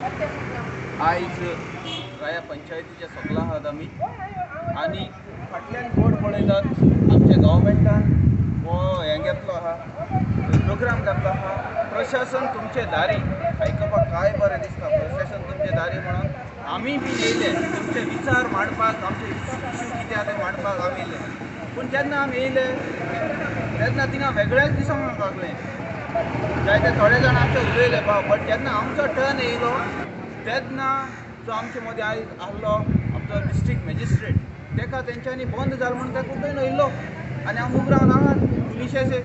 आयज राया पंचायतीच्या सगळा आहात आमी आनी फाटल्यान बोर्ड पळयतात आमच्या गव्हर्मेंटान हो हें घेतलो आहा, प्रोग्राम घातलो आहा. प्रशासन तुमचे दारी आयकपाक काय बरें दिसता, प्रशासन तुमचे दारी म्हणून आमी बी येयले तुमचे विचार मांडपाक, आमचे इश्यू कितें आहा ते मांडपाक आमी येयले. पूण जेन्ना आमी येयले तेन्ना थिंगा वेगळेच दिसोंक लागलें. जायते थोडे जाण आमचे उलयले बाब, बट जेन्ना आमचो टर्न येयलो तेन्ना जो आमचे मदीं आयज आहलो आमचो डिस्ट्रिक्ट मॅजिस्ट्रेट, तेका तेंच्यांनी बंद जालो म्हणून ताका उठोवन येयल्लो आनी आमी उबो रावन आहात पुलिशेचे,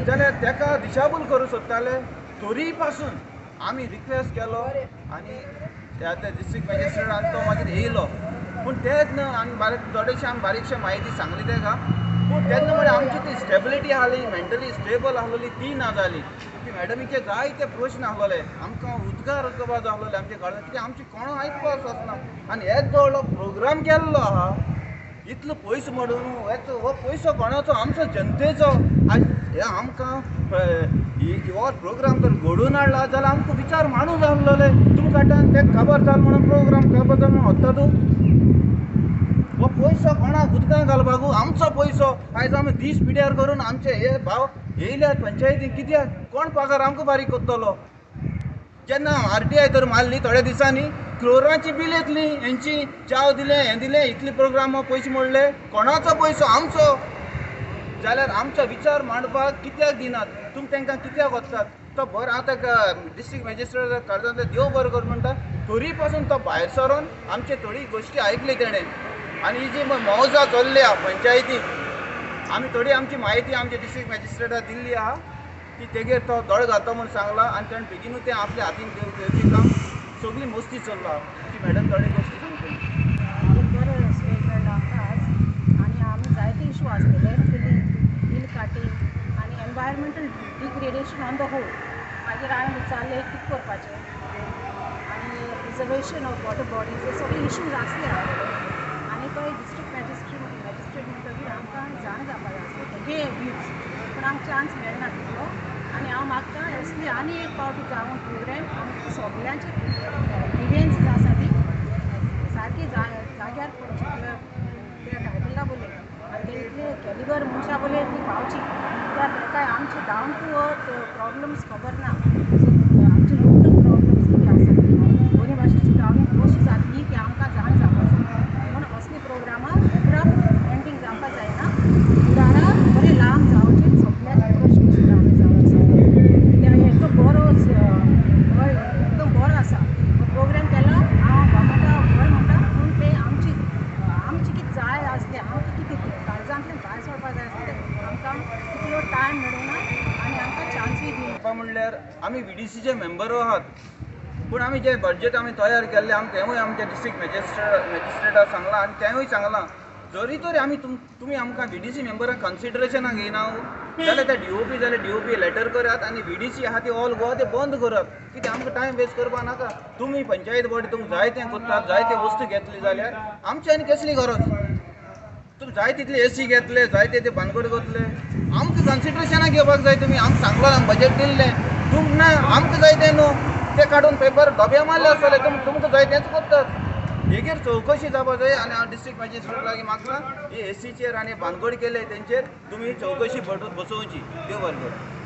जाल्यार तेका दिशाभूल करूंक सोदताले. तरी पासून आमी रिक्वेस्ट केलो आनी त्या डिस्ट्रिक्ट मॅजिस्ट्रेटान तो मागीर येयलो. पूण तेन्ना आमी बारीक थोडेशे आमी बारीकशे म्हायती सांगली तेका, पूण तेन्ना म्हळ्यार आमची ती स्टेबिलिटी आहली, मेंटली स्टेबल आहलोली ती ना जाली. ती मॅडमीचे जायते प्रश्न आहलोले, आमकां उद्गार करपाक आहलोले आमच्या काळान, कित्याक आमची कोण आयकपाक आसना. आनी येदो व्हडलो प्रोग्राम केल्लो आहा, इतलो पयसो मोडून हो पयसो कोणाचो, आमचो जनतेचो. आयज हे आमकां हो प्रोग्राम जर घडोवन हाडला जाल्यार आमकां विचार मांडूंक जाय आहलोले. तुमी काडटा ते काबार जाल म्हणून प्रोग्राम काबार जाल म्हणून वता तूं, हो पयसो कोणाक उदकां घालपाक, आमचो पयसो. आयज आमी दीस पिड्यार करून आमचे हे भाव येयल्यात पंचायतीन, कित्याक कोण पगार आमकां फारीक करतलो? जेन्ना RTI तर मारली थोड्या दिसांनी क्रोरांची बिल येतली, हेंची च्याव दिलें, हें दिलें, इतले प्रोग्राम पयशे मोडले, कोणाचो पयसो? आमचो. जाल्यार आमचो विचार मांडपाक कित्याक दिनात तुमी? तांकां कित्याक वचतात? तो बरो आतां डिस्ट्रिक्ट मॅजिस्ट्रेट काडटा, देव बरो कर म्हणटा, तरी पासून तो भायर सरोन आमचे थोडी गोश्टी आयकली तेणें. आनी ही जी मौजा चल्ल्या पंचायतीन, आमी थोडी आमची म्हायती आमच्या डिस्ट्रिक्ट मॅजिस्ट्रेटाक दिल्ली आहा, ती तेगेर तो दोळे घालता म्हूण सांगला आनी तेणें बेगिनूच तें आपल्या हातीन घेवचें काम सगळी मस्ती चल्ला. ती मॅडम थोडी गोश्टी सांगतली. बरो स्टेज मेळ्ळो आमकां आज आनी आमी जायते इशू आसलेले, फिलींग, हिल काटींग आनी environmental degradation on the whole. मागीर हांवें विचारलें कितें करपाचें आनी रिजर्वेशन ऑफ वॉटर बॉडीज, हे सगळे इशूज आसले आमचे. आनी तो डिस्ट्रिक्ट मॅजिस्ट्रेट म्हणटकीर आमकां जाण जावपा जाय आसलें तेगे व्यूज, पूण आमकां चान्स मेळना तितलो. आनी हांव मागता असली आनी एक पावटी जावन प्रोग्राम आमकां सगल्यांचे ग्रिवियन्सीस आसा ती सारकी जाग्यार पडची. त्या टायटला बोले आनी ते इतले कॅलिबर मनशां बोले ती पावची, कित्याक तांकां आमचे डावन टू अर्थ प्रॉब्लम्स खबर ना. सो आमचे लोकल प्रॉब्लम्स कितें आसा ती बरे भाशेन आमी खोशी जातली की आमकां जाण जावपा जाय. म्हूण असली प्रोग्रामां एब्रप्ट एंडींग जावपा जायना, फुडारा बरें लांब जावचें, सगळ्यांचे प्रश्न सुदारणा जावप जाय. कित्याक एकदम बरो एकदम बरो आसा हो प्रोग्राम केला. हांव गव्हर्मेंटा बरें म्हणटा, पूण ते आमची आमची कितें जाय आसलें, आमकां कितें काळजांतल्यान भायर सरपा जाय आसलें, तें आमकां तितलो टायम मेळूंक ना आनी आमकां चान्सूय दिवंक. म्हणल्यार आमी VDCचे मेंबर आहात, पूण आमी जे बजट आमी तयार केल्लें आमी तेंवूय आमच्या डिस्ट्रिक्ट मॅजिस्ट्रेटाक सांगलां आनी तेंवूय सांगलां, जरी तरी आमी तुमी आमकां VDC मेंबरांक कन्सिडरेशनाक घेयना जाल्यार ते DOP जाल्यार DOP letter करात आनी VDC आहा ती ऑल गोवा ते बंद करात. कित्याक आमकां टायम वेस्ट करपाक नाका. तुमी पंचायत बॉडी तुमकां जाय तें करतात, जाय ते वस्तू घेतली जाल्यार आमची आनी कसली गरज? तुमी जाय तितली AC घेतले, जाय ते भानगड करतले, आमकां कन्सिडरेशनाक घेवपाक जाय. तुमी आमकां सांगलो, आमी बजट दिल्लें, तुमकां ना, आमकां जाय तें न्हू, ते काडून पेपर डब्या मारले आसतले, तुमकां जाय तेंच करतात. हेगेर चवकशी जावपा जाय आनी हांव डिस्ट्रिक्ट मॅजिस्ट्रेट लागीं मागता ही एसीचेर आनी भानगड केले तेंचेर तुमी चवकशी बसोवची. देव बरें करूं.